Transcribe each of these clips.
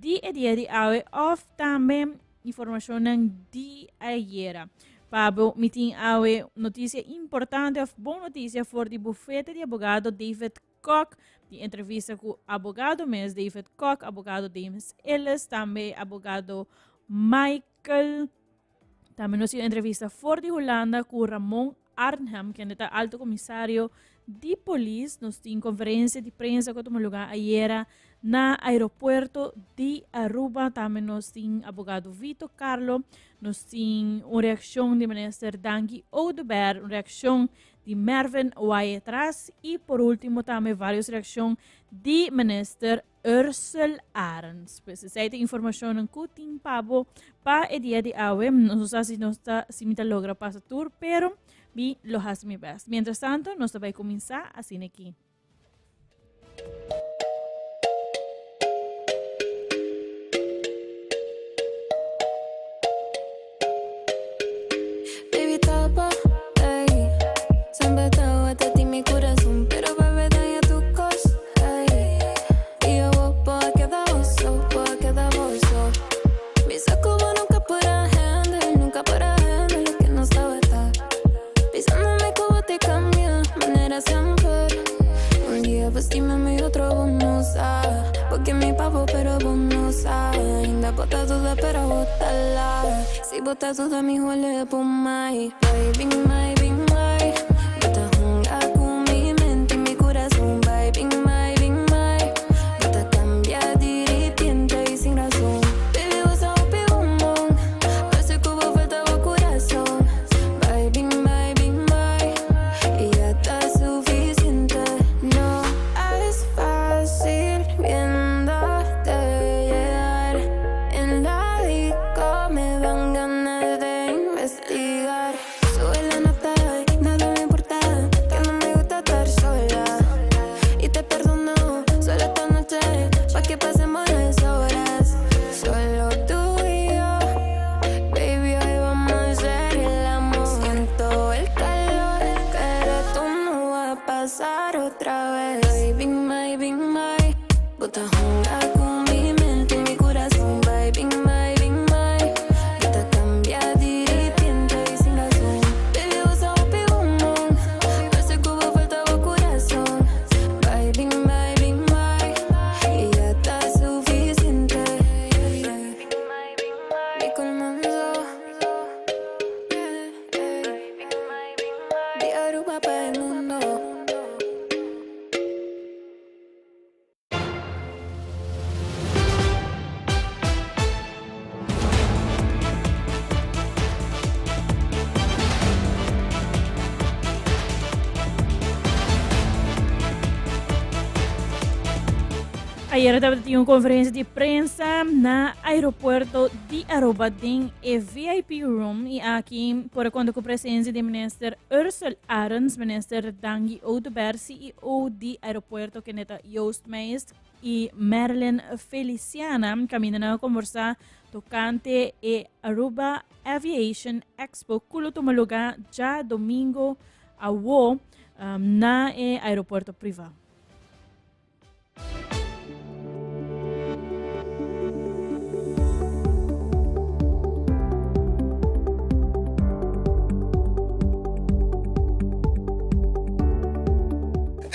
di e dia di awe òf tambe informashonnan di ayera. Pa bo mi tin awe notisia importante òf bon notisia for di bufete di abogado David Kok. Tin entrevista ku abogado mes David Kok, abogado Dames Ellis, tambe abogado Michael. Tambe nos tin entrevista for di Hulanda ku Ramon Arnhem, kende ta alto komisario di polis. Nos tin konferensia di prensa ku a tuma lugá ayera na aeropuerto di Aruba. Tambe nos tin abogado Vito Carlo. Nos tin un reakshon di minister Dangui Oduber, un reakshon di Mervin Wyatt-Ras i por ultimo tambe varios reakshon di minister Ursel Arends. Pues esei ta informashonnan ku tin pa bo pa e dia di awe. Nos no sa si nos ta si mi ta logra pasa tur, pero mi lo hasi mi best. Mientras tanto, nos ta bai kuminsá asina aki. Baby, tapa, ey. Siempre te ti mi corazón, pero bebé daña tu cos, ey. Y yo voy pa quedar oso, pa quedar oso. Mi saco nunca para handle, nunca para handle lo que no sabe estar. Pisándome como te cambia, manera siempre. Un día vestirme y otro vos no sabes. Porque mi pavo, pero vos no sabes. Ainda bota duda, pero bótala. Si bota duda, mi huele por mai. Baby, my, be my. Bota junga con mi mente y mi corazón. Baby, my, be my. Bota cambia de repente y sin razón. Baby, vos sos un bombón. Parece que vos falta vos corazón. Baby, my, be my. Y ya está suficiente. No es fácil viéndote llegar. En la disco me dan ganas de investigar. Sube la nota, nada me importa. Que no me gusta estar sola. Y te perdono solo esta noche. Pa' que pasemos las horas. Solo tú y yo. Baby, hoy vamos a hacer el amor. Siento el calor, pero tú no vas a pasar otra vez. Baby, my, be my. Bota junga con mi mente y mi corazón. Baby, my, be my. Bota cambia de repente y sin razón. Baby, vos sos un bombón. Parece que vos falta vos corazón. Baby, my, be my. Y ya está suficiente. Mi colmanzo. De Aruba pa el mundo. Ayer tabata tin un conferencia di prensa na aeropuerto di Aruba den e VIP room y aki por a conta cu presencia di minister Ursel Arends, minister Dangui Oduber, CEO di aeropuerto kende ta Joost Meijst y Marilyn Feliciana caminda nan a conversa tocante e Aruba Aviation Expo cu lo tuma lugar djadomingo awo na e aeropuerto priva.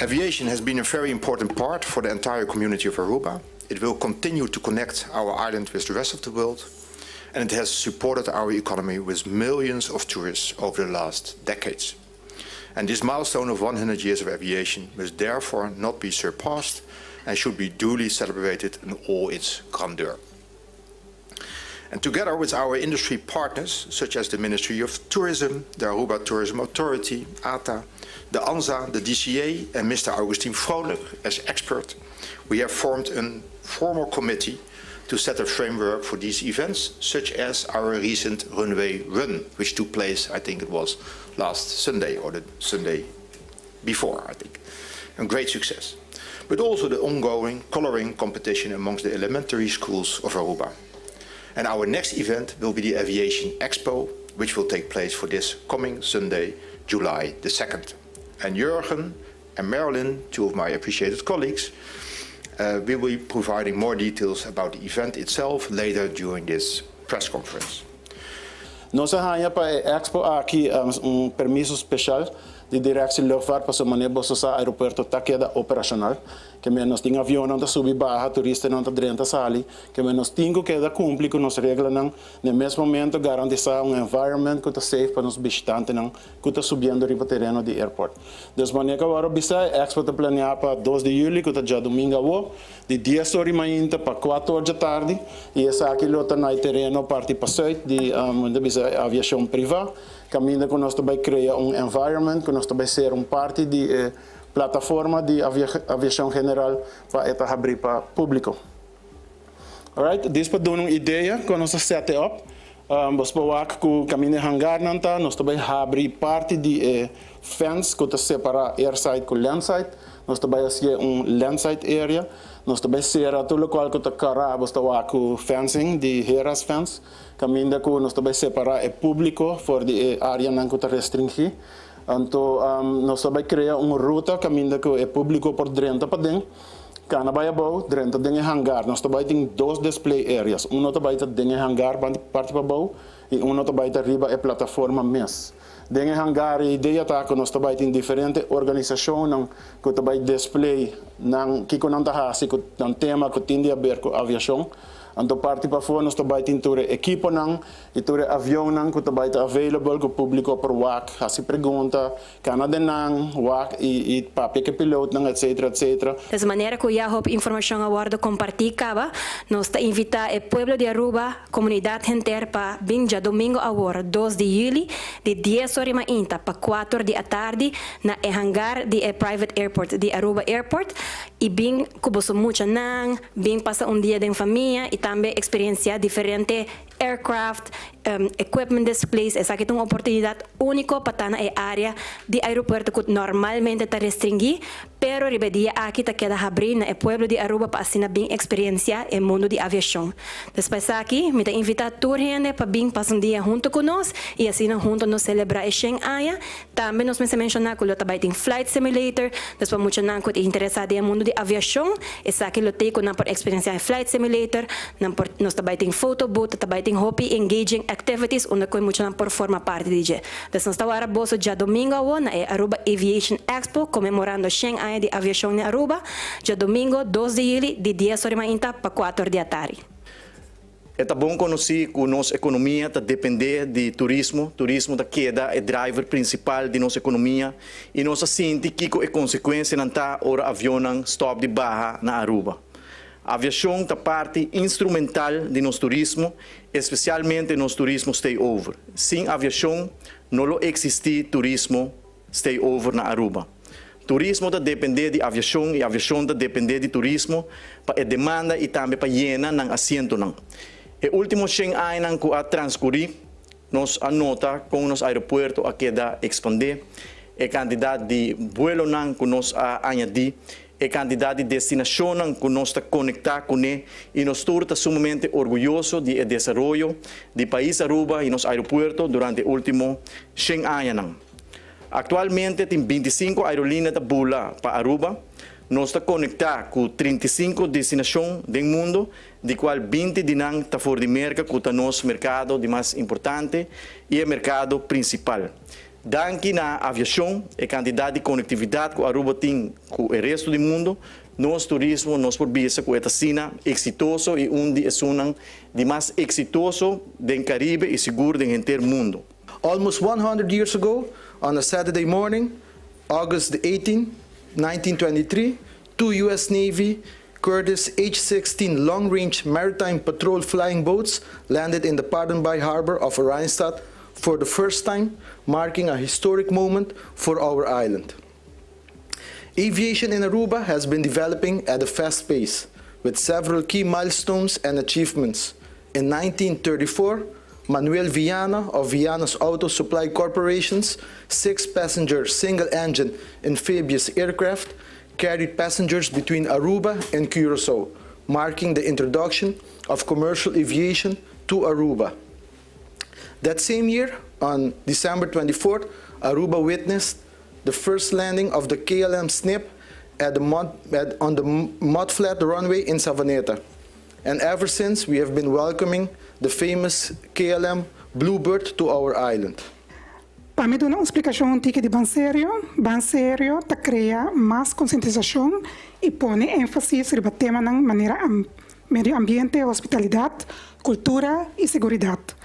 Aviation has been a very important part for the entire community of Aruba. It will continue to connect our island with the rest of the world and it has supported our economy with millions of tourists over the last decades. And this milestone of 100 years of aviation must therefore not be surpassed and should be duly celebrated in all its grandeur. And together with our industry partners, such as the Ministry of Tourism, the Aruba Tourism Authority, ATA, the ANSA, the DCA, and Mr. Augustin Vrolijk as expert, we have formed a formal committee to set a framework for these events, such as our recent Runway Run, which took place, I think it was last Sunday or the Sunday before, I think. A great success. But also the ongoing coloring competition amongst the elementary schools of Aruba. And our next event will be the Aviation Expo, which will take place for this coming Sunday, July the 2nd. And Jurgen and Marilyn, two of my appreciated colleagues, We will be providing more details about the event itself later during this press conference. Nos a haña pa e expo aki un permiso special di Directie Luchtvaart pasobra manera boso sa aeropuerto ta keda operacional. Ke men nos tin avionnan ta subi baha, turistanan ta drenta sali, ke men nos tin ku keda kumpli ku nos reglanan, na e mes momento garantisa un environment ku ta safe pa nos bishitantenan ku ta subiendo riba tereno di airport. Dus manera ku awor a bisa, e expo ta planea pa 2 di juli ku ta djadumingu awo, Di 10 or di mainta pa 4 or djatardi i esaki lo ta na e tereno parti pasuit di ta bisa aviashon priva, kaminda ku nos ta bai krea un environment ku nos ta bai ser un parti di e plataforma di aviashon general pa e ta habrí pa públiko. Alright, dis pa duna un idea kon nos a set e op. Bos por wak ku kaminda e hangarnan ta, nos ta bai habri parti di e fence ku ta separá airside ku landside. Nos ta bai hasié un landside area. Nos ta bai sera tur lokual ku ta kara, bos ta wak ku fencing di heras fence, kaminda ku nos ta bai separá e públiko for di e áreanan ku ta restringí. Anto nos ta bai krea un ruta kaminda ku e públiko por drenta paden. Cana bai abou, drenta den e hangar. Nos ta bai tin dos display areas. Uno ta bai ta den e hangar parti pabou y uno ta bai ta riba e plataforma mes. Den e hangar e idea ta cu nos ta bai tin diferente organisacionnan cu ta bai display nan kico nan ta haci cu nan tema cu tin di haber cu aviacion. Anto parti pafo nos ta bai tin tur e equiponan y tur e avionnan cu ta bai ta available cu publico por wak, haci pregunta, Cana den nan, wak y papia cu e pilootnan, etc. Etc. Des manera cu ya hopi informacion a wordo comparti caba, nos ta invita e pueblo di Aruba, comunidad henter pa bin djadomingo awor 2 di juli di 10 or di mainta pa 4 or di atardi na e hangar di e private airport di Aruba Airport y bin cu boso muchanan, bin pasa un dia den famia y tambe experiencia diferente aircraft, equipment displays, esaki ta un oportunidad unico pa ta na e area di aeropuerto cu normalmente ta restringui, pero riba e dia aki ta keda habri na e pueblo di Aruba pa asina bin experiencia e mundo di aviacion. Pues pa esaki mi ta invita tur hende pa bin pasa un dia hunto cu nos y asina hunto nos celebra e shen aña. Tambe nos mester menciona cu lo ta bay tin flight simulator, dus pa muchanan cu ta interesa den e mundo di aviacion, esaki lo tey cu nan por experiencia e flight simulator, nan por, nos ta bay tin photo booth, ta bay tin hopi engaging activities unda cu e muchanan por forma parti di dje. Dus nos ta wara boso djadomingo awo na e Aruba Aviation Expo conmemorando shen aña di aviacion den Aruba, djadomingo 2 di juli di 10 or di mainta pa 4 or di atari. E ta bon konosí ku nos ekonomia ta dependé di turismo. Turismo ta keda e driver prinsipal di nos ekonomia i nos a sinti kiko e konsekuensianan ta ora avionnan stòp di baha na Aruba. Aviashon ta parti instrumental di nos turismo, espesialmente nos turismo stay-over. Sin aviashon no lo eksistí turismo stay-over na Aruba. Turismo ta dependé di aviashon i aviashon ta dependé di turismo pa e demanda i tambe pa yena nan asientonan. E último shen añanan ku a transkurí nos a nota kon nos aeropuerto a keda ekspandé, e kantidat di buelonan ku nos a añadí, e kantidat di destinashonnan ku nos ta konektá kuné i nos tur ta sumamente orguyoso di e desaroyo di pais Aruba i nos aeropuerto durante e último shen añanan. Aktualmente tin 25 aerolinea ta bula pa Aruba. Nos ta konektá ku 35 destinashon den mundo, di kual 20 di nan ta for di Merka ku ta nos merkado di mas importante i e merkado prinsipal. Danki na aviashon, e kantidat di konektividat ku Aruba tin ku e resto di mundo, nos turismo nos por bisa ku e ta asina eksitoso i un di esunnan di mas eksitoso den Karibe i sigur den henter mundo. Almost 100 years ago, on a Saturday morning, August the 18, 1923, two U.S. Navy Curtiss H-16 long-range maritime patrol flying boats landed in the Paardenbaai harbor of Oranjestad for the first time, marking a historic moment for our island. Aviation in Aruba has been developing at a fast pace, with several key milestones and achievements. In 1934, Manuel Viana of Viana's Auto Supply Corporation's six-passenger single-engine amphibious aircraft carried passengers between Aruba and Curacao, marking the introduction of commercial aviation to Aruba. That same year, on December 24th, Aruba witnessed the first landing of the KLM Snip at the mud, at, on the mudflat runway in Savaneta. And ever since, we have been welcoming the famous KLM Bluebird to our island. Pa mi duna un splikashon tiki di Ban Serio, Ban Serio ta krea mas konsientisashon i pone énfasis riba temanan manera medio ambiente, hospitalidat, kultura i seguridat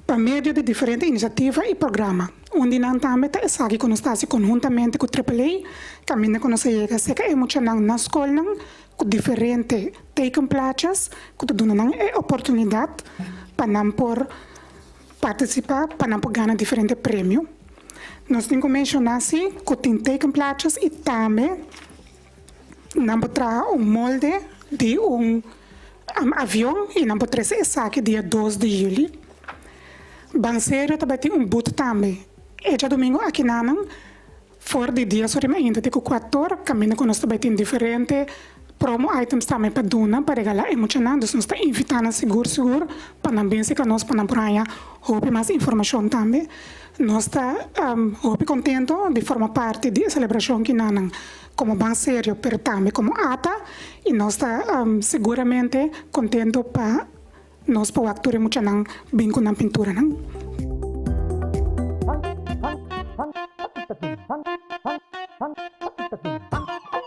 pa medio di diferente inisiativa i programa. Un di nan tambe ta esaki ku nos ta hasi konhuntamente ku Triple A, kaminda ku nos a yega serka e muchanan na skolnan ku diferente tekenplaatjes ku ta duna nan e oportunidat pa nan por Partisipá pa nan por gana diferente premio. Nos tin ku menshoná si ku tin tekenplaatjes i tambe nan por traha un molde di un avion i nan por trese esaki dia dos di juli. Ban Serio ta bai tin un booth tambe e djadumingu akinanan. For di dia sori mainta te ku kuator kaminda ku nos ta bai tin diferente promo items tambe pa duna pa regalá e muchanan. Dus nos ta invitá nan sigur sigur pa nan bin sika nos pa nan por haña hopi mas informashon tambe. Nos ta hopi kontento di forma parti di e selebrashon kinanan komo Ban Serio pero tambe komo ata i nos ta siguramente kontento pa Nos por wak tur e muchanan bin ku nan pinturanan.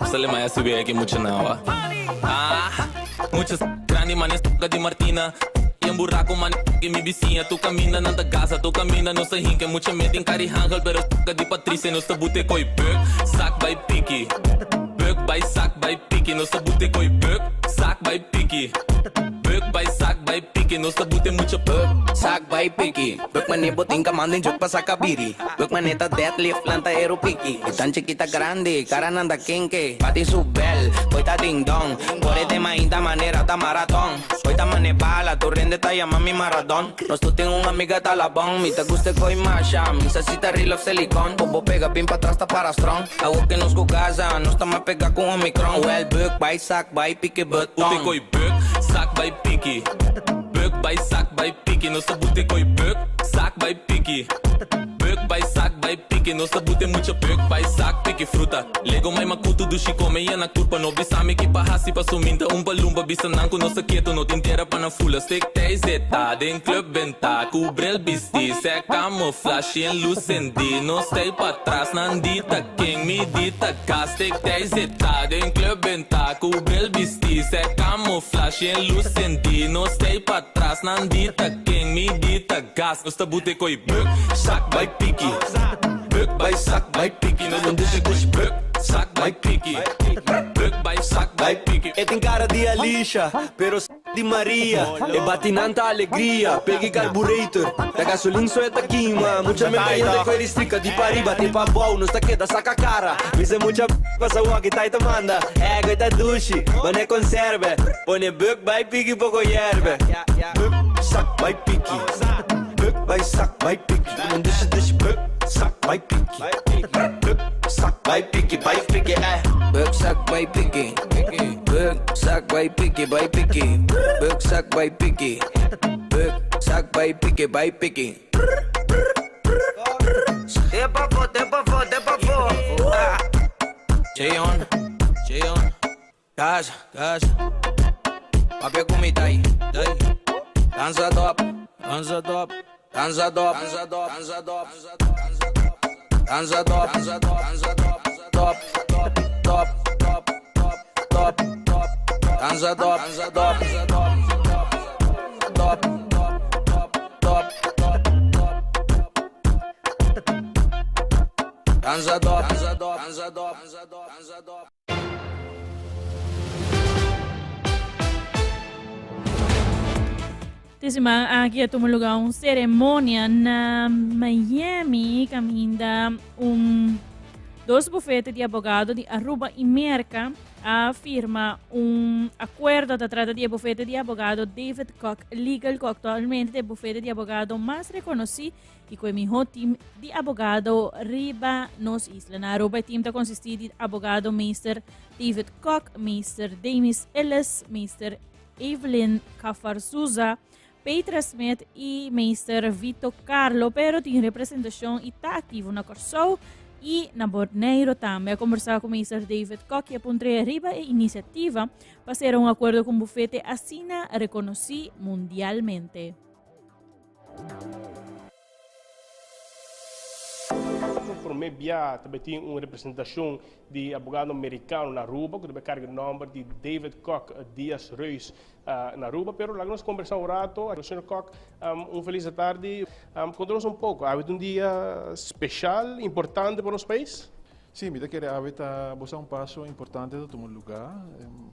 Sale maya si wea ki mucha nawa. Ah, mucha grandi mane di Martina. Y un buraco mane ki mi bisiña. Tu camina nan ta gasa, tu camina nos ta hinke. Mucha me tin cari hangel, pero di Patricia nos ta bute koi buk, sak bai piki. Buk bai sak bai piki, nos ta bute koi buk, sak bai piki. Buk bai sak bai piki, nos ta bute mucha Buk, sak bai piki. Buk mane bo tin ka manda juk pa saka biri. Buk mane ta deadlift lanta eru piki. E tan chikita grandi, kara nan ta kenke. Bati su bel, koi ta ding dong. Kore te mainta manera ta maraton. Koi ta mane bala, tur hende ta yama mi Maradon. Nos tur tin un amiga ta labon. Mi ta gusta koi masha, mi sa si ta real of silicon. Bo bo pega bin patras ta para strong. Awo ke nos ku Gaza, nos ta mas pega ku Omicron. Well buk, bai sak, bai piki beton. Bute koi buk, sak bai piki. Buk bai sak bai piki, nos ta bute koi buk, sak bai piki. Buk bai sak bai piki, nos ta bute mucha buk bai sak piki fruta. Lego mai makutu dushi kome yena kurpa no bisa mi ki pa hasi pa suminta un palumpa bisa nan ku nos ta ketu no tin tera pa nan fula stik tei zeta den club benta ku bril bisti sè kamuflash yen lus sendi nos stay patras nan di ta ken mi di ta gas stik tei zeta den club benta ku bril bisti sè kamuflash yen lus sendi nos stay patras nan di ta ken mi di ta gas nos ta bute koi buk sak bai piki. Buk bai sak bai piki nos ta busha kush buk sak bai piki buk bai sak bai piki. E tin cara di Alicia, pero s di Maria. E batinan ta alegria, pegi carburetor. Ta gasolin so e ta kima. Mucha men cayente cu e distrika di pariba te pabou. Nos ta keda saca cara. Bisa mucha pasa wak y tai ta manda. Ego e ta dushi, mane conserve. Pone buk bai piki poco yerbe. Buk sak bai piki. Buk bai sak bai piki. Un dushi dushi buk sak bai piki. Buk sak bai piki bai piki eh. Buk sak bai piki. Buk sak bai piki bai piki. Buk sak bai piki. Buk sak bai piki bai piki. Te pafó, te pafó, te pafó. Ah. Cheyon, cheyon. Gas, gas. Papia ku mi tai, tai. Danza top, danza top, danza top, danza top, danza top, danza top, danza top, danza top, top, top, top, top, top, top, danza top, danza top, top, top, top, top, top, danza top, danza top, danza top, danza top. Te siman aki a tuma lugar un ceremonia na Miami caminda un dos bufete di abogado di Aruba y Merca a firma un acuerdo. Ta trata di e bufete di abogado David Koch Legal, cu actualmente ta e bufete di abogado mas reconoci y cu e miho team di abogado riba nos isla. Na Aruba e team ta consisti di abogado meester David Kock, meester Demis Ellis, meester Evelyn Cafarzuza, Petra Smit y meester Vito Carlo, pero tin representacion y ta activo na Corsou. y na Borneiro tambe. A conversa cu Minister David Kok y a puntra riba e iniciativa pa cera un acuerdo cu un bufete asina reconoci mundialmente. Prome bia ta bay tin un representacion di abogado Mericano na Aruba cu ta bay carga e nomber di David Kok Diaz Reus na Aruba. Pero laga nos conversa un rato. Señor Kok, un feliz atardi. Conta nos un poco, awe ta un dia special, importante pa nos pais? Sí, mi ta kere awe ta bo sa un paso importante ta tuma luga,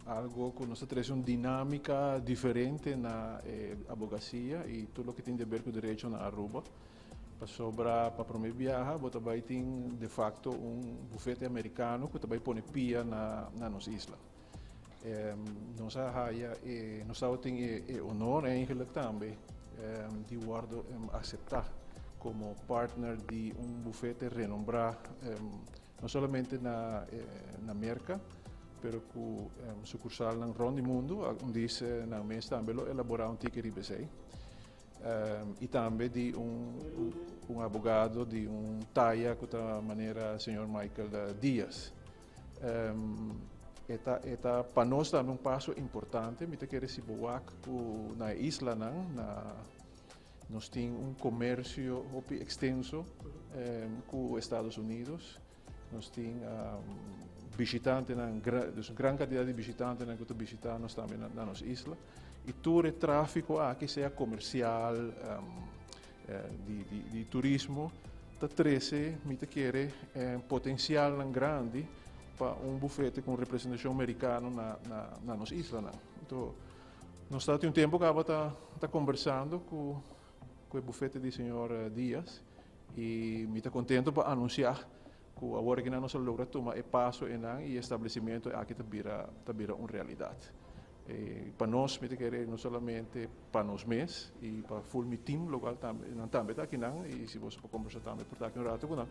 algo cu nos ta trece un dinamica diferente na e abogacia y tur loke tin deber cu derecho na Aruba. Pasobra pa prome biaha bo ta bay tin de facto un bufete americano cu ta bay pone pia na na nos isla. Nos a haya e, nos tabatin e e honor eigenlijk tambe di wordo acepta como partner di un bufete renombra no solamente na na Merca pero cu sucursalnan rond di mundo. Un dis nan mes tambe lo elabora un tiki riba esey. Y tambe di un un abogado di un taya cu ta manera señor Michael Diaz. E ta e ta pa nos tambe un paso importante. Mi ta kere si bo wak cu na e islanan na nos tin un comercio hopi extenso cu Estados Unidos. Nos tin bishitantenan, dus un gran cantidad di bishitantenan cu ta bishita nos tambe na nos isla. Y tur e trafico aki, sea comercial, di turismo, ta trece, mi ta kere, potencialnan grandi pa un bufete cu un representacion mericano na nos islanan. Anto, nos ta tin un tempo caba ta conversando cu e bufete di señor Diaz y mi ta contento pa anuncia cu awor aki nan nos a logra tuma e paso enan y e establecimento aki ta bira un realidad. Pa nos, mi ta kere no solamente pa nos mes y pa full mi team locual tambe, nan tambe ta akinan y si boso por conversa tambe por ta aki un rato cu nan.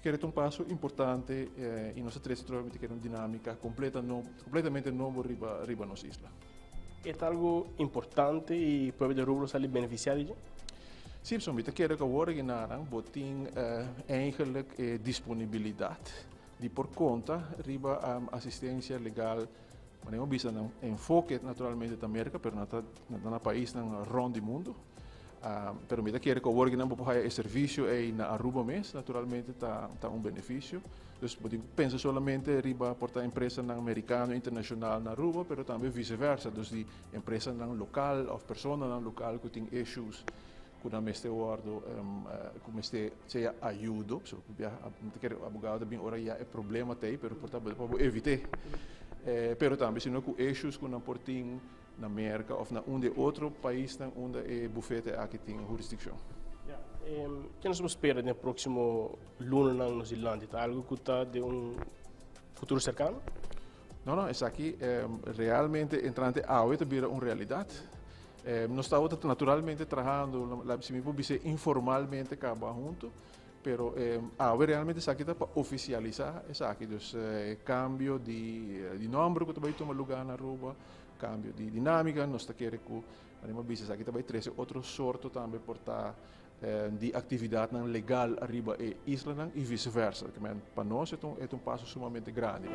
Kere ta un paso importante y nos ta trece trobe mi ta kere un dinamica completa no, completamente nobo riba riba nos isla. E ta algo importante y pueblo di Aruba lo sali beneficia di dje? Sí, pasobra mi ta kere cu awor aki bo tin eigenlijk e disponibilidad di por conta riba asistencia legal. Manera bo bisa nan enfoke naturalmente ta Merca, pero nan ta nan ta na paisnan rond di mundo. Pero mi ta kere ku awor nan bo por haya e servisio ei na Aruba mes, naturalmente ta ta un benefisio. Dus bo tin ku pensa solamente riba por ta empresanan merikano internashonal na Aruba, pero tambe vise versa, dus di empresanan lokal òf personanan lokal ku tin issues ku nan mester wòrdu ku mester sea ayudo, pasobra ku biaha mi ta kere abogado ta bin ora ya e problema ta ei, pero por ta pa bo evit'é. Pero tambe sino ku issues ku nan por tin na Merka òf na un di e otro paisnan unda e bufete aki tin hurisdikshon. Ya, ke nos por spera den e próksimo lunanan nos dilanti? Ta algu ku ta den un futuro serkano? No, no, esaki realmente entrante awe ta bira un realidat. Nos tabata naturalmente trahando, si mi por bisa informalmente caba hunto, pero awe realmente esaki ta pa oficialisa esaki, dus cambio di nomber cu ta bay tuma lugar na Aruba, cambio di dinamica, nos ta kere cu, manera mi a bisa esaki ta bay trece otro sorto tambe por ta di actividadnan legal ariba e islanan y vice versa. Pa nos e ta un paso sumamente grandi.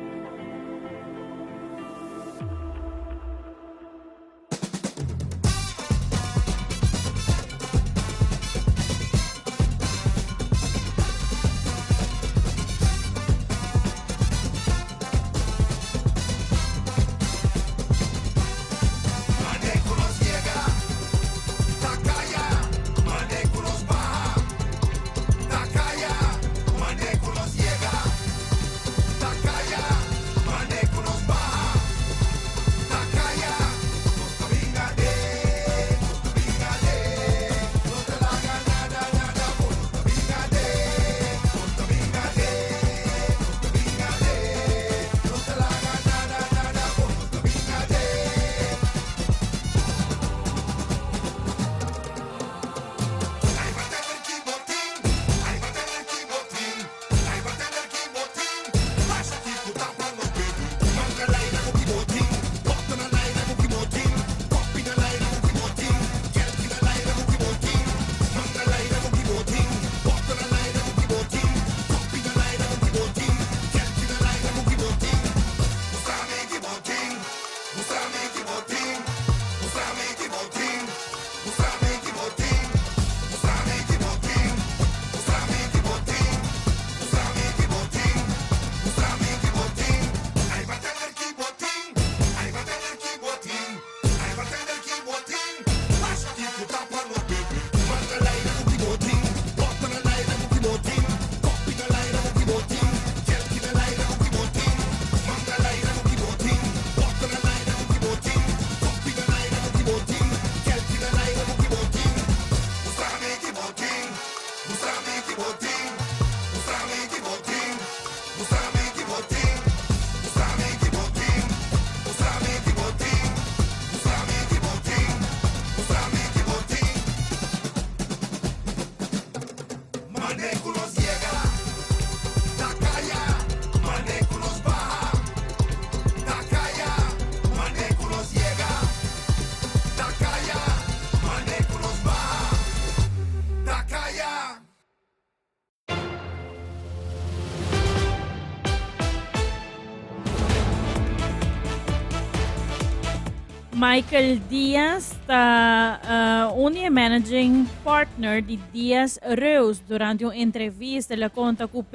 Michael Diaz ta un di e managing partner di Diaz Reus. Durante un entrevista el a konta ku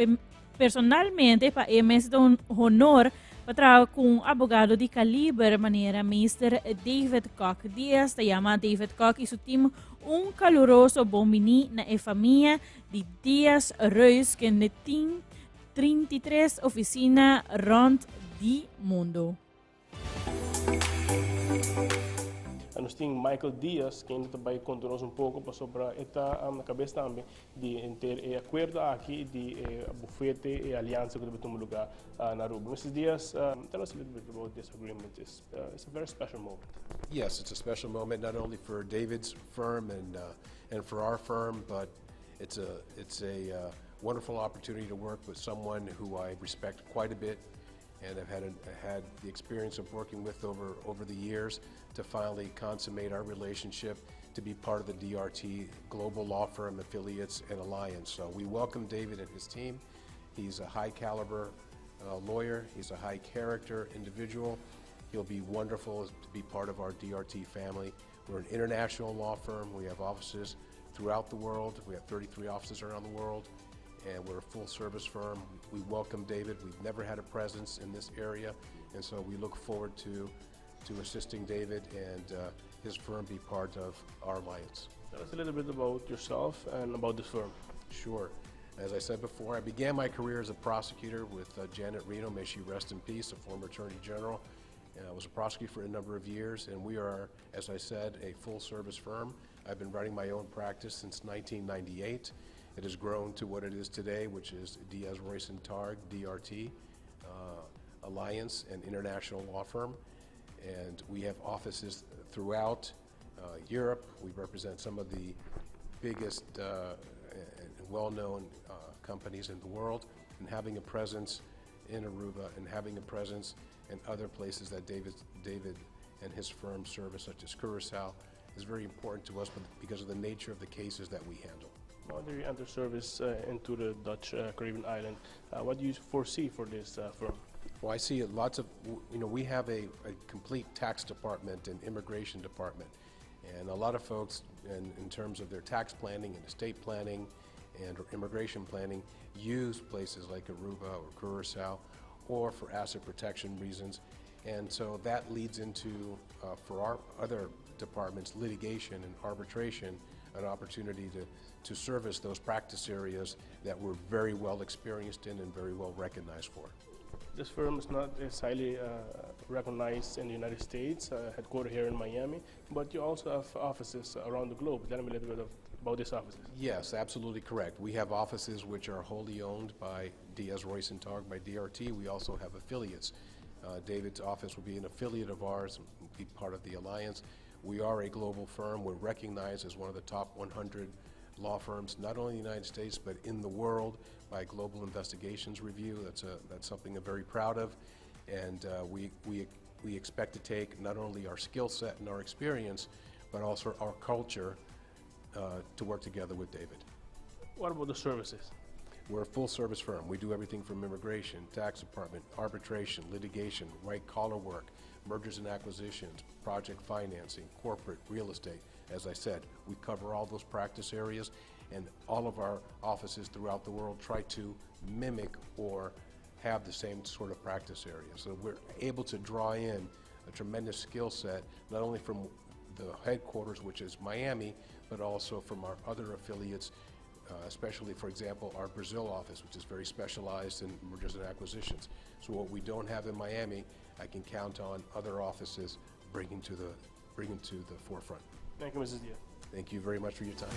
personalmente pa e mes ta un honor pa traha ku un abogado di kaliber manera Meester David Kock. Diaz ta yama David Kock i su team un kaluroso bon biní na e famia di Diaz Reus kende tin 33 ofisina rònt di mundu. Nos tin Michael Diaz kende ta bai konta nos un poko pasobra e ta na kabes tambe di henter e akuerdo aki di e bufete e aliansa ku ta bai tuma luga na Aruba. Mister Diaz, tell us a little bit about this agreement. It's a very special moment. Yes, it's a special moment not only for David's firm and and for our firm, but it's a it's a wonderful opportunity to work with someone who I respect quite a bit and have had, a, had the experience of working with over, over the years to finally consummate our relationship to be part of the DRT Global Law Firm Affiliates and Alliance. So we welcome David and his team. He's a high caliber lawyer. He's a high character individual. He'll be wonderful to be part of our DRT family. We're an international law firm. We have offices throughout the world. We have 33 offices around the world, and we're a full service firm. We welcome David. We've never had a presence in this area, and so we look forward to, to assisting David and his firm be part of our alliance. Tell us a little bit about yourself and about this firm. Sure. As I said before, I began my career as a prosecutor with Janet Reno, may she rest in peace, a former attorney general. And I was a prosecutor for a number of years, and we are, as I said, a full service firm. I've been running my own practice since 1998. It has grown to what it is today, which is Diaz Royce and Targ, DRT, Alliance and International Law Firm. And we have offices throughout Europe. We represent some of the biggest and well-known companies in the world, and having a presence in Aruba and having a presence in other places that David, David and his firm service, such as Curacao, is very important to us because of the nature of the cases that we handle. Now that you enter service into the Dutch Caribbean island, what do you foresee for this firm? Well, I see lots of, we have a complete tax department and immigration department. And a lot of folks, in terms of their tax planning and estate planning and or immigration planning, use places like Aruba or Curacao or for asset protection reasons. And so that leads into, for our other departments, litigation and arbitration, an opportunity to service those practice areas that we're very well experienced in and very well recognized for. This firm is not is highly recognized in the United States, headquartered here in Miami, but you also have offices around the globe. Tell me a little bit about these offices. Yes, absolutely correct. We have offices which are wholly owned by Diaz Royce and Targ, by DRT. We also have affiliates. David's office will be an affiliate of ours, be part of the alliance. We are a global firm. We're recognized as one of the top 100 law firms, not only in the United States, but in the world by Global Investigations Review. That's something I'm very proud of. And we expect to take not only our skill set and our experience, but also our culture to work together with David. What about the services? We're a full service firm. We do everything from immigration, tax department, arbitration, litigation, white collar work, mergers and acquisitions, project financing, corporate, real estate. As I said, we cover all those practice areas, and all of our offices throughout the world try to mimic or have the same sort of practice area. So we're able to draw in a tremendous skill set, not only from the headquarters, which is Miami, but also from our other affiliates, especially, for example, our Brazil office, which is very specialized in mergers and acquisitions. So what we don't have in Miami, I can count on other offices bringing to the forefront. Thank you, Mrs. Diaz. Thank you very much for your time.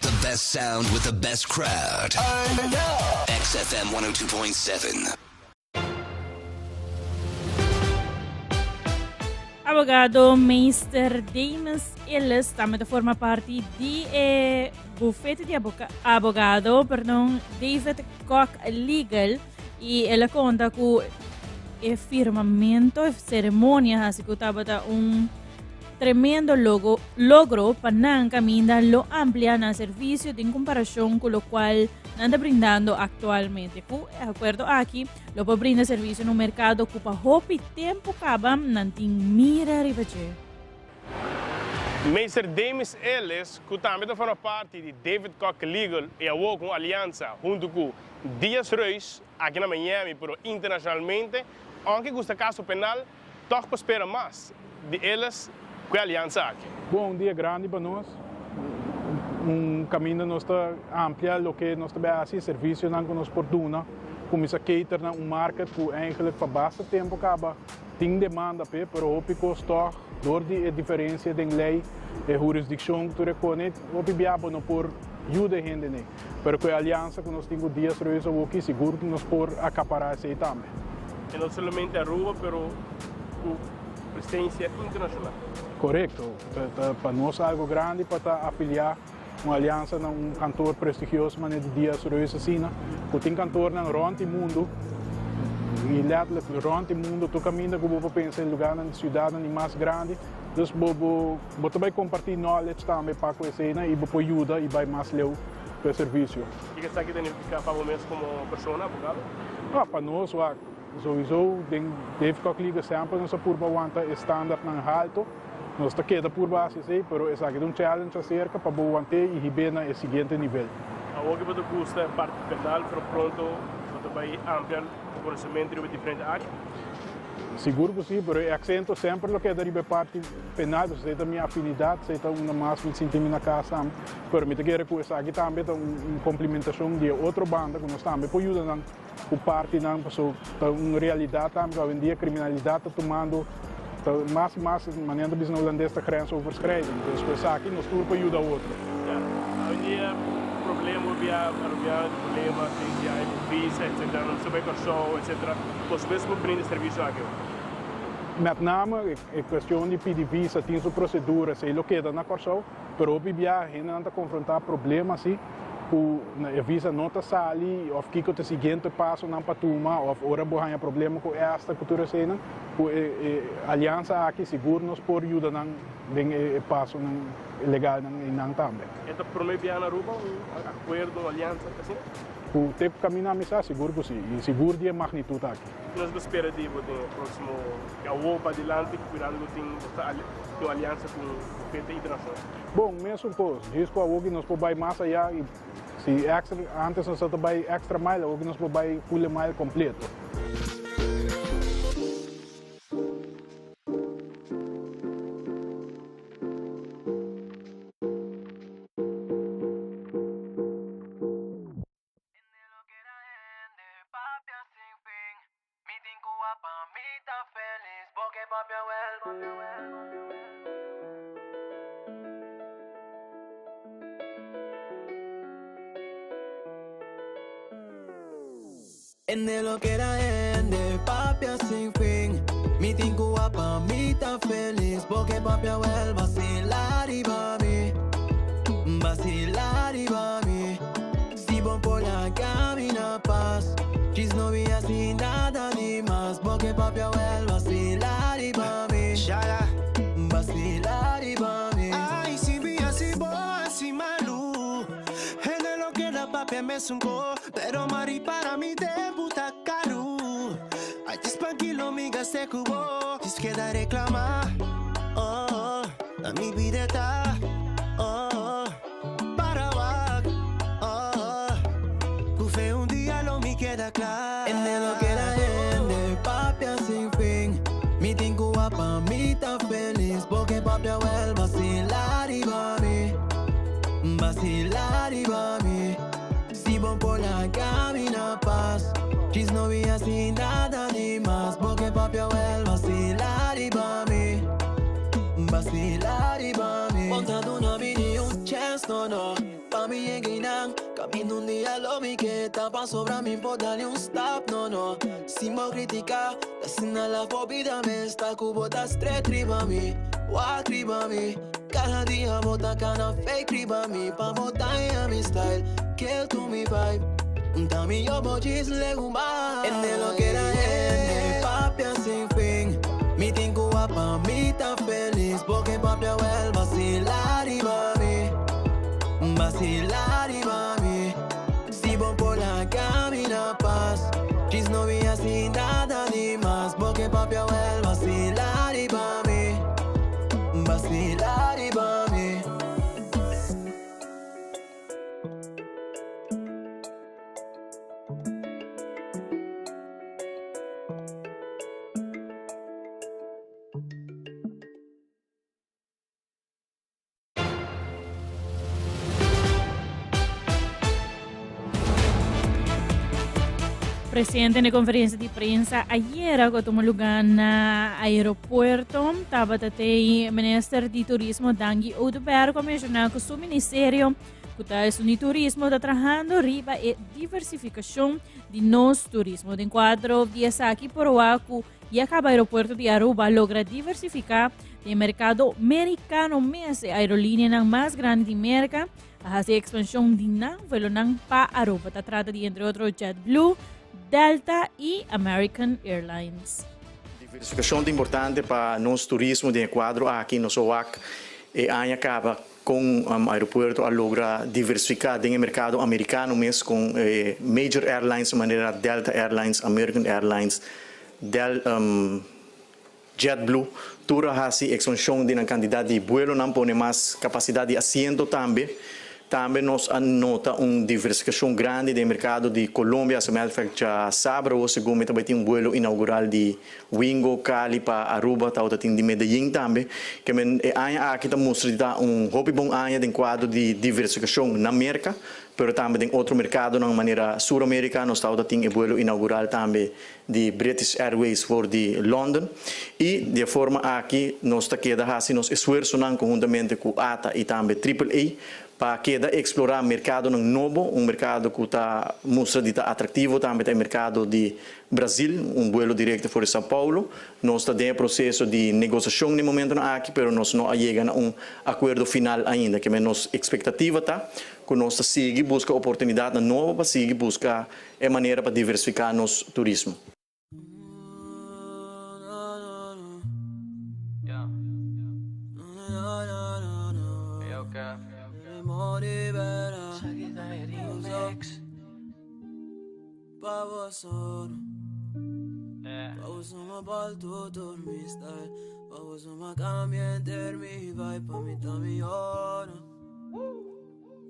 The best sound with the best crowd. XFM 102.7. Abogado Meester Dames Ellis tambe ta forma parti di e bufete di abogado perdon, David Koch Legal y el a conta cu e firmamento, e ceremonia hasi cu tabata un tremendo logo, logro pa nan caminda lo amplia nan servicio den comparacion cu locual nan ta brindando actualmente. Cu e acuerdo aki Lo por brinda servisio na un merkado ku pa hopi tempu kaba nan tin mira riba dje. Meester Demis Ellis, ku tambe ta forma parti di David Koch Legal i awor ku un aliansa huntu ku Diaz Reus aki na Miami pero internashonalmente, ounke gusta kaso penal, tòg por spera mas di Ellis ku e aliansa aki. Bon, un dia grandi pa nos. Un kaminda nos ta amplia loke nos ta bai hasi, servisionan ku nos por duna, kuminsá cater na un market ku eigenlijk pa basta tempu kaba tin demanda p'e, pero hopi kos tòg dor di e diferensia den lei, e hurisdikshon ku tur e kone, hopi bia bo no por yuda e hende nei. Pero ku e aliansa ku nos tin ku Diaz Ruiz awoki, sigur ku nos por akapará esei tambe. E no solamente Aruba, pero ku presencia internacional. Korekto. Ta pa nos algo grandi pa ta afiliá un aliansa na un kantor prestigioso manera di Diaz Ruiz asina, ku tin kantornan rònt di mundu, i lètterlijk rònt di mundu, tur kaminda ku bo por pensa e lugánan di siudatnan di mas grandi. Dus bo bo bo ta bai kompartí knowledge tambe pa ku eseinan i bo por yuda i bai mas leu ku e servisio. Kiko esaki ta nifiká pa bo mes komo persona, abogado? Ah, pa nos wak, souiso den Dave Koch Legal semper nos a purba wanta e standardnan halto. Nos ta keda purba hasi esei, pero esaki ta un challenge aserka pa bo want'é i hib'é na e siguiente nivel. Awor ke bo ta gusta e parti penal, pero pronto bo ta bai amplia bo konosementu riba diferente área? Sigur ku si, pero e aksento semper lo keda riba e parti penal, pasobra esei ta mi afinidat, esei ta unda mas mi sinti mi na kas tambe. Pero mi ta kere ku esaki tambe ta un komplementashon di e otro banda ku nos tambe por yuda nan ku partinan, pasobra ta un realidat tambe ku awendia kriminalidat ta tumando ta mas i mas, manera nan ta bisa na hulandes, ta grensoverschrijdend. Dus ku esaki nos tur por yuda otro. Ya, awendia problema bia Arubiano tin problema, tin visa etcetera, nan mester bai Kòrsou etcetera. Boso mes por brinda e servicio aki o? Met name e cuestion di pidi visa tin su procedura, esey lo keda na Kòrsou, pero hopi bia hendenan ta confronta problema asi cu e visa no ta sali of kico ta e siguiente pasonan pa tuma of ora bo haña problema cu esta cu tur eseynan, cu e aliansa aki sigur nos por yuda nan den e pasonan legalnan eynan tambe. E ta prome bia na Aruba un acuerdo, un aliansa asina? Ku te kaminda mi sa sigur ku si, i sigur di e magnitut aki. Nos ta spera di bo den e próksimo di awor pa dilanti ku kuidando ku tin bo ta tin un aliansa ku un bufete internashonal. Bon, mesun kos, djis ku awoki nos por bai mas ayá i si extra, antes nos ta bai extra mile, awoki nos por bai full e mile kompleto. Hende lo keda hende, papia sin fin. Mi tin cu a pa mi ta feliz, porque papia wel vacila riba mi, vacila riba mi. Si bo por laga mi na paz, djis no mi haci nada di mas, porque papia wel vacila riba mi, vacila riba mi. Ay, si mi haci bo haci malu. Hende lo keda papia mesun ko, pero mari para mi tempu ta karu. Ay djis pankilo mi gast'é ku bo, djis keda reklamá, oh oh, na mi bida ta, oh oh, para wak, oh oh, ku fe un dia lo mi keda kla. Hende lo keda hende, papia sin fin, mi tin ku wak pa mi ta felis, porque papia wel basila riba mi. Vacila riba mi Si bo por laga mi na paz Djis no mi haci nada di mas Bo ke papia wel vacila riba mi Vacila riba mi Bo ta duna mi ni un chance no no Pa mi yega einan Caminda un dia lo mi ke ta Pasobra mi por dal ni un stap no no Sin bo critica Ta asina la bo bida mes ta Cu bo ta straight riba mi Wak riba mi Cada dia bo ta cana fake riba mi Pa bo daña mi style, kill to mi vibe Ta mi yo bo djis legumai Hende lo keda hende, papia sin fin Mi tin cu wak pa mi ta feliz Porque papia wel vacila riba mi Vacila riba mi Si bo por laga mi na paz Djis no mi haci nada di mas Porque papia wel vacila riba mi Vacila riba mi. Presente na e conferencia di prensa ayera cu a tuma lugar na aeropuerto tabata te minister di turismo Dangui Oduber cu a menciona cu su ministerio cu ta esun di turismo ta trahando riba e diversificacion di nos turismo. Den cuadro di esaki por wak cu Ya caba aeropuerto di Aruba a logra diversifica den e mercado Mericano mes. E aerolineanan mas grandi di Merca a haci expansion di nan vuelonan pa Aruba. Ta trata di entre otro JetBlue, Delta y American Airlines. Diversificacion ta importante pa nos turismo den e cuadro aki. Nos a wak e aña caba con aeropuerto a logra diversifica den e mercado Americano mes con e major airlines manera Delta Airlines, American Airlines, Del JetBlue tur a hasi ekspanshon di nan kantidat di buelonan, pone mas kapasidat di asiento tambe. Tambe nos a nota un diversificacion grandi den mercado di Colombia. As a matter of fact, djasabra awo segun mi ta bay tin un vuelo inaugural di Wingo, Cali pa Aruba, tabata tin di Medellin tambe. Ke men e aña aki ta mustra di ta un hopi bon aña den cuadro di diversificacion na Merca, pero tambe den otro mercadonan manera Sur America. Nos tabata tin e vuelo inaugural tambe di British Airways for di London y di e forma aki nos ta keda haci nos esfuerzonan conhuntamente cu ata y tambe Triple A pa keda explora mercadonan nobo, un mercado cu ta mustra di ta atractivo tambe ta e mercado di Brazil, un vuelo directo for di Sao Paulo. Nos ta den e proceso di negociacion den momentonan aki pero nos no a yega na un acuerdo final ainda, keme nos expectativa ta cu nos ta sigui busca oportunidadnan nobo pa sigui busca E manera pa diversifiká nos turismo.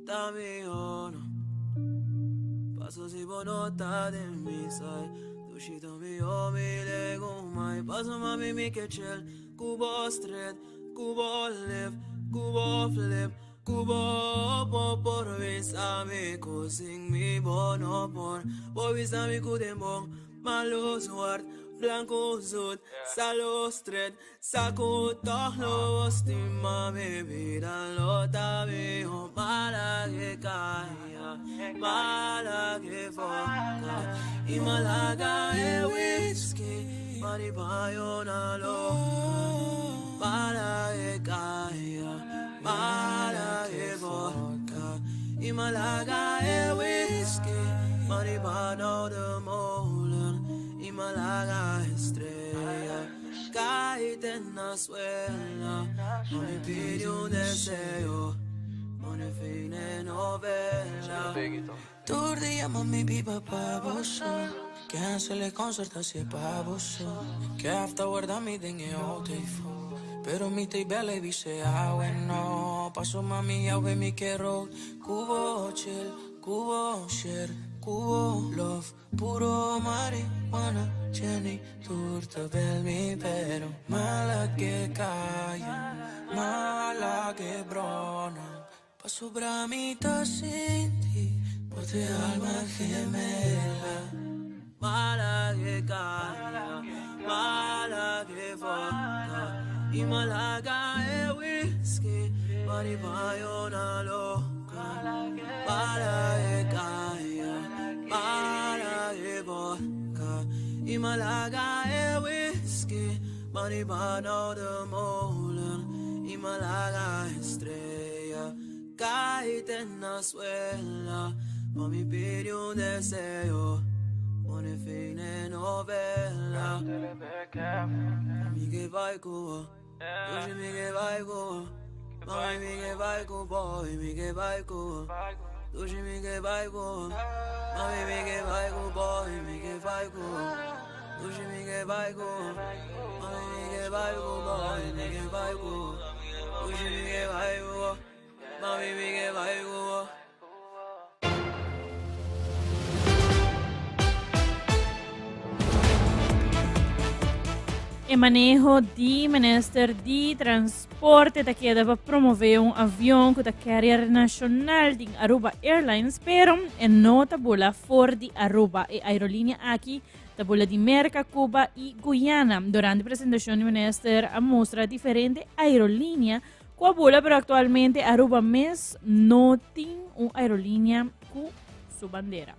Ta mihó no Paso si bo no ta den mi side Dushi ta mihó mi legumai Paso mami mi ke chill Ku bo straight, ku bo left, ku bo flip Ku bo po por bisa mi ku sin mi bo no por Por bisa mi ku den bon Malo zwart, blanco zoet, salo straight Sa ku tòg lo bo stima mi bida lo ta mihó Mala ke kaya, mala ke vodka I malaga e whisky pa di baño na loka Mala ke kaya, mala ke vodka I malaga e whisky pa di bano de molen I malaga e strea. Caite na suela, mami pidi un deseo, pone fin e novela. Tur dia mami biba pa boso Cancel e concert así pa boso Ke afta warda mi den e hotel Pero mi ta bella y dice ah bueno Paso mami awe mi ke road Ku bo chill, ku bo share, ku bo love Puro marihuana, Jenny, tur ta bel mi pero Mala ke kaya, mala ke brona Pasobra mi ta sinti por te alma gemela. Mala ke kaya, mala ke vodka Y malaga e whisky, marihuana loca Mala ke kaya, mala ke vodka Y malaga e whisky, marihuana de molen Y malaga estrella, caíte na suela Mami pide un deseo, pone fin e novela Mi ke bai ku bo, Dushi mi ke bai ku bo Mami mi ke bai ku bo, mi ke bai ku bo Dushi mi ke bai ku bo Mami mi ke bai ku bo, mi ke bai ku bo Dushi mi ke bai ku bo Mami mi ke bai ku bo, mi ke bai ku bo Dushi mi ke bai ku bo Mami mi ke bai ku bo. E maneho di Minister di Transporte ta keda pa promove un avion ku ta carrier nacional di Aruba Airlines, pero e no ta bula for di Aruba. E aerolinea aki ta bula di Merca, Cuba y Guyana. Durante presentacion di Minister a mustra diferente aerolinea Cu a bula pero actualmente Aruba mes no tin un aerolinea cu su bandera.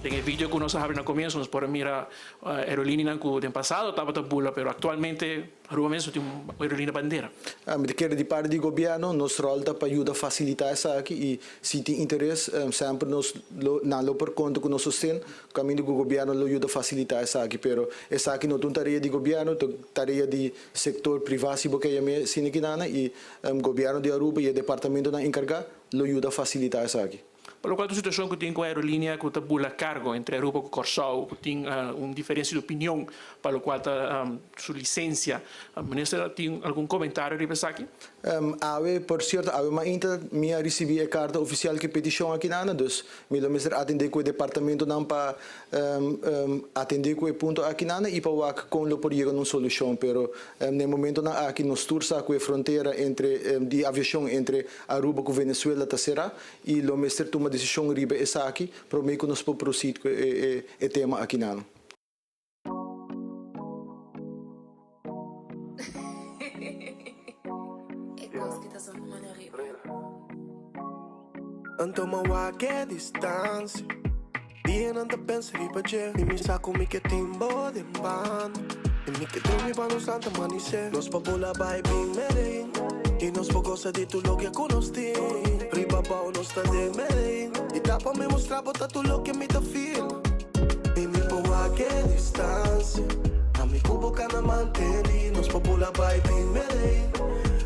Den e video cu nos a habri na comienzo nos por a mira aerolineanan cu den pasado tabata bula pero actualmente Aruba mes no tin un aerolinea bandera. Mi ta kere di parti di gobierno nos rol ta pa yuda facilita esaki y si tin interes semper nos lo nan lo por conta cu nos sosten caminda cu gobierno lo yuda facilita esaki pero esaki no ta un tarea di gobierno ta tarea di Sector priva si bo ke yam'é sinikinana y Gobierno di Aruba y e departamentonan encarga lo yuda facilita esaki. Pa lokual ta un situashon ku tin ku aerolinea ku ta bula kargo entre Aruba ku Kòrsou ku tin un diferensia di opinion pa lokual ta su lisensia. Minister tin algun komentario riba esaki? Awe, por sierto, awe mainta mi a risibí e karta ofisial ku e petishon akinana, dus mi lo mester atendé ku e departamentonan pa atendé ku e punto akinana i pa wak kon lo por yega na un solushon. Pero na e momentonan aki nos tur sa ku e frontera entre di aviashon entre Aruba ku Venezuela ta será i lo mester tuma desishon riba esaki promé ku nos por proceed ku e tema akinana. Anto mi a wak e distancia Dianan ta pensa riba dje I mi sa ku mi ke tin bo den banda I mi ke drumi pa nos lanta manisé Nos por bula bai bin Medellin I nos por gosa di tur loke ku nos tin Riba bou nos ta den Medellin I ta pa mi mustra bo ta tur loke mi ta feel I mi por wak e distancia Ami ku bo ka na manteni Nos por bula bai bin Medellin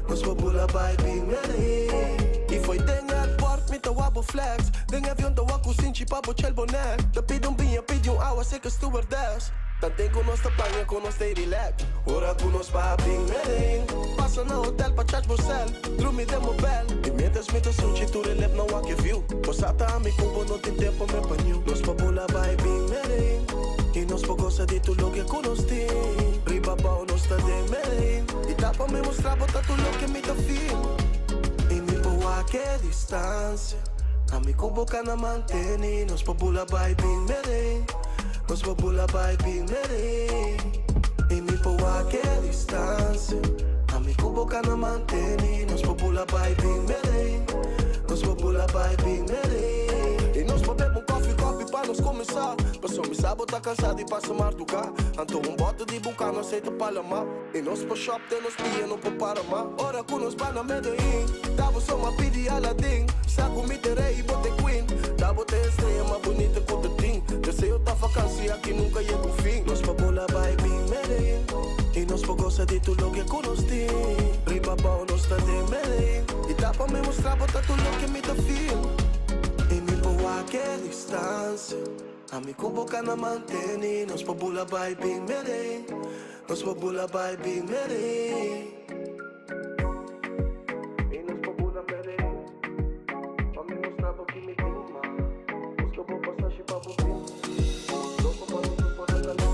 Nos por bula bai bin Medellin I fo'i den airport mi ta wak bo flex Den avion ta wak ku sinchi pa bo chel bo nek Ta pidi un biña pidi un awa seka stewardess Ta den ku nos ta plania ku nos stay relax Ora ku nos pa bin Medellin Pasa na hotel pa charge bo cel Drumi den bo bel I mientras mi ta suchi tur e lep nan wak e view Bo sa ta ami ku bo no tin tempo me pa niu Nos por bula bai bin Medellin I nos por gosa di tur loke ku nos tin Riba bou nos ta den Medellin I ta pa mi mustra bo ta tur loke mi ta feel I mi por wak e distancia Ami ku bo ka na manteni Nos por bula bai bin Medellin Nos por bula bai bin Medellin I mi por wak e distancia Ami ku bo ka na manteni Nos por bula bai bin Medellin Nos por bula bai bin Medellin I nos por bebe un koffie koffie pa nos kuminsá Paso mi sa bo ta kansa di pasa marduga Anto un bote di Bucana aceite pa lama I nos por shop te nos pia no por para ma Ora ku nos ba na Medellin Ta bo so m'a pidi Aladdin Sa ku mi t'e rey i bo t'e queen Ta bo t'e estrella mas bunita ku ta tin Deseo ta vakansi aki nunka yega un fin Nos por bula bai bin Medellin I nos por gosa di tur loke ku nos tin Riba bou nos ta den Medellin I ta pa mi mustra bo ta tur loke mi ta feel I mi por wak e distancia Ami ku bo ka na manteni Nos por bula bai bin Medellin Nos por bula bai bin Medellin I nos por bula Medellin Pa mi mustra bo ki mi tin ma Buska bo pasashi pa bo bin Loko pa nos por a kalenta.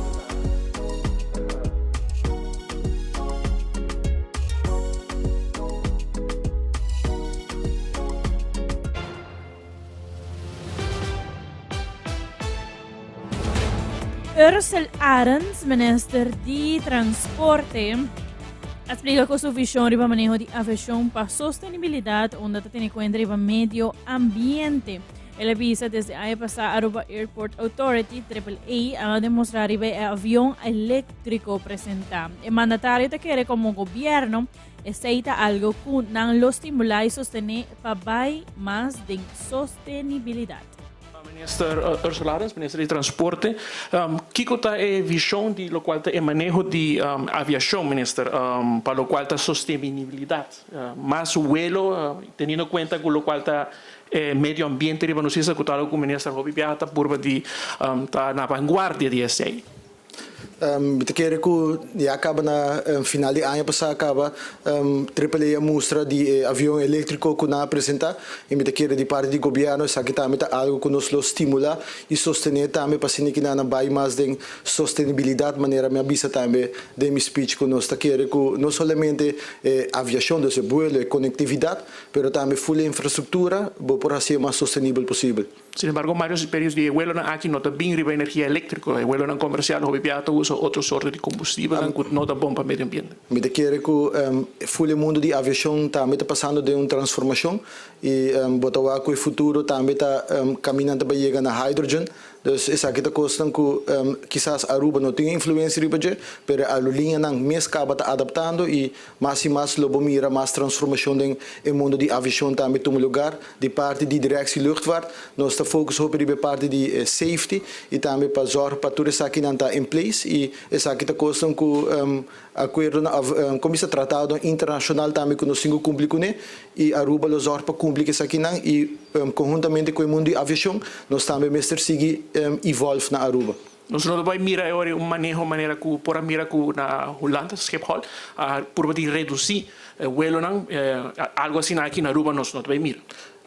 Ursel Arends, minister di Transporte, a splica cu su vision riba maneho di aviacion pa sostenibilidad unda ta tene cuenta riba medio ambiente. El a bisa desde aña pasa Aruba Airport Authority, Triple A, a demostra riba e avion electrico presenta. E mandatario ta kere como gobierno esey ta algo cu nan lo stimula y sostene pa bay mas den sostenibilidad. Minister Ursula Arends, Minister di Transporte, kiko ta e vision di locual ta e maneho di aviacion, Minister, pa locual ta sostenibilidad? Mas vuelo, teniendo cuenta cu locual ta e medio ambiente riba nos isla, cu ta algo cu Minister hopi biaha ta purba di ta na vanguardia di esey. Mi ta kere ku ya kaba na final di aña pasá kaba Triple A a mustra di e avion eléktriko ku nan a presentá i mi ta kere di parti di gobièrnu esaki tambe ta algu ku nos lo stimulá i sostené tambe pa asina ki nan a bai mas den sostenibilidat manera mi a bisa tambe den mi speech ku nos ta kere ku no solamente e aviashon dus e buelo e konektividat pero tambe ful e infrastruktura bo por hasié mas sostenibel posibel. Sin embargo, varios imperios di e vuelonan aki no ta bin riba energia eléktriko. E vuelonan komersial hopi biaha ta usa otro sorto di kombustibelnan ku no ta bon pa medio ambiente. Mi ta kere ku ful e mundu di aviashon tambe ta pasando den un transformashon i bo ta wak ku e futuro tambe ta kaminnan ta bai yega na hydrogen. Dus esaki ta kosnan ku kisas Aruba no tin influensia riba dje, pero e aerolíneanan mes kaba ta adaptando i Mas i mas lo bo mira mas transformashon den e mundo di aviashon tambe tuma lugar. Di parti di Directie Luchtvaart nos ta focus hopi riba e parti di safety i tambe pa zorg pa tur esakinan ta in place i esaki ta kosnan ku akuerdonan of kon bisa tratadonan internashonal tambe ku nos tin ku kumpli kuné i Aruba lo zorg pa kumpli ku esakinan i. konhuntamente ku e mundu di aviashon, nos tambe mester sigui evolve na Aruba. Nos no ta bai mira e ora un maneho manera ku por a mira ku na Hulanda, Schiphol, a purba di redusí welonan, algu asina aki na Aruba nos no ta bai mira.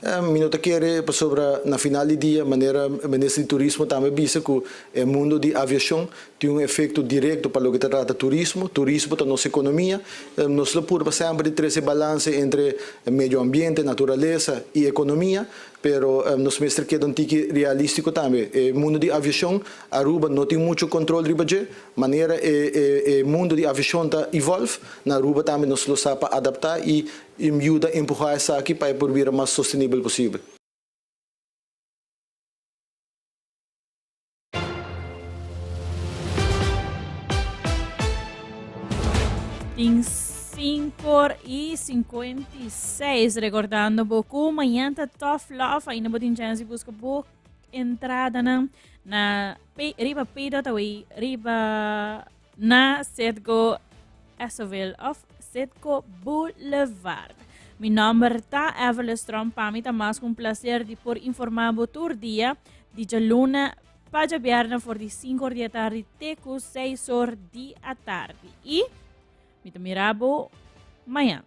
Mi no ta kere pasobra na final di dia, manera Minister di Turismo tambe bisa ku e mundo di aviashon tin un efekto direkto pa loke ta trata turismo, turismo ta nos ekonomia, nos lo purba semper di trese balanse entre medio ambiente, naturalesa i ekonomia, pero nos mester keda un tiki realístiko tambe. E mundo di aviashon, Aruba no tin mucho kontrol riba dje, manera e e mundo di aviashon ta evolve, na Aruba tambe nos lo sa pa adaptá i yuda empuhá esaki pa e por bira mas sostenibel posibel. Tin 5 y 56 recordando bo cu mañana ta Tough Love ainda bo tin chance di busca bo entradanan na P, riba P.W riba na Citgo Essoville of Citgo Boulevard. Mi nomber ta Everly Tromp. Pa mi ta mas cu un placer di por informa bo tur dia di djaluna pa djabièrnè for di 5 or di atardi te cu 6 or di atardi. Y mi ta mira bo mañan.